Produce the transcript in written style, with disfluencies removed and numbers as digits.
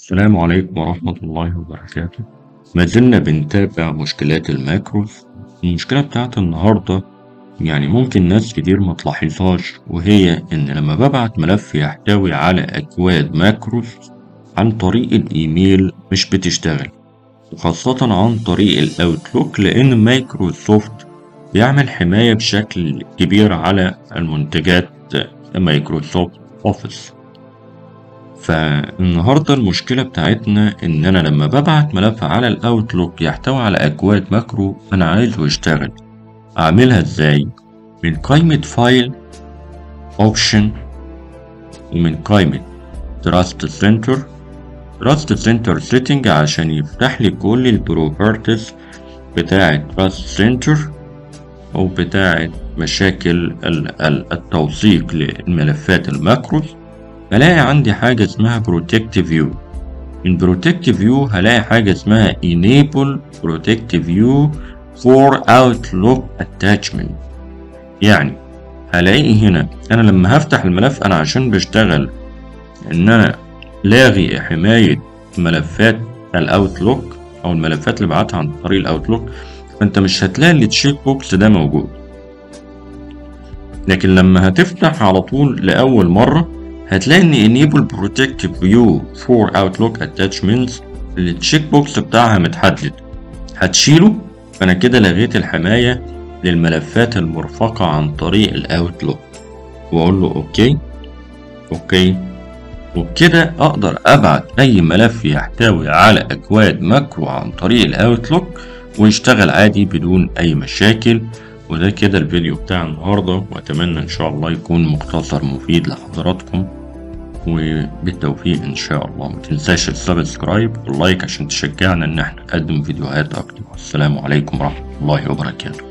السلام عليكم ورحمة الله وبركاته. ما زلنا بنتابع مشكلات ال macros. المشكلة بتاعت النهاردة يعني ممكن ناس كتير ما تلاحظهاش، وهي إن لما ببعت ملف يحتوي على أكواد macros عن طريق الإيميل مش بتشتغل، وخاصة عن طريق ال Outlook، لأن مايكروسوفت بيعمل حماية بشكل كبير على المنتجات Microsoft Office. فالنهاردة المشكلة بتاعتنا إن أنا لما ببعت ملف على ال Outlook يحتوي على أكواد macro أنا عايزه يشتغل، أعملها إزاي؟ من قائمة File، Option، ومن قائمة Trust Center، Trust Center Setting، عشان يفتح لي كل ال properties بتاعة Trust Center أو بتاعة مشاكل التوثيق للملفات ال macros. بلاقي عندي حاجة اسمها Protect View. من Protect View هلاقي حاجة اسمها Enable Protect View for Outlook Attachment. يعني هلاقي هنا أنا لما هفتح الملف، أنا عشان بشتغل إن أنا لاغي حماية ملفات ال Outlook أو الملفات اللي بعتها عن طريق ال Outlook، فأنت مش هتلاقي ال check box ده موجود. لكن لما هتفتح على طول لأول مرة هتلاقي ان enable protect view for outlook attachments ال check box بتاعها متحدد، هتشيله. فانا كده لغيت الحماية للملفات المرفقة عن طريق ال Outlook، واقول له okay okay، وبكده اقدر ابعت اي ملف يحتوي على اكواد macro عن طريق ال Outlook ويشتغل عادي بدون اي مشاكل. وده كده الفيديو بتاع النهاردة، واتمنى ان شاء الله يكون مختصر مفيد لحضراتكم، وبالتوفيق ان شاء الله. ما تنساش ال subscribe وال like عشان تشجعنا ان احنا نقدم فيديوهات اكتر. والسلام عليكم ورحمة الله وبركاته.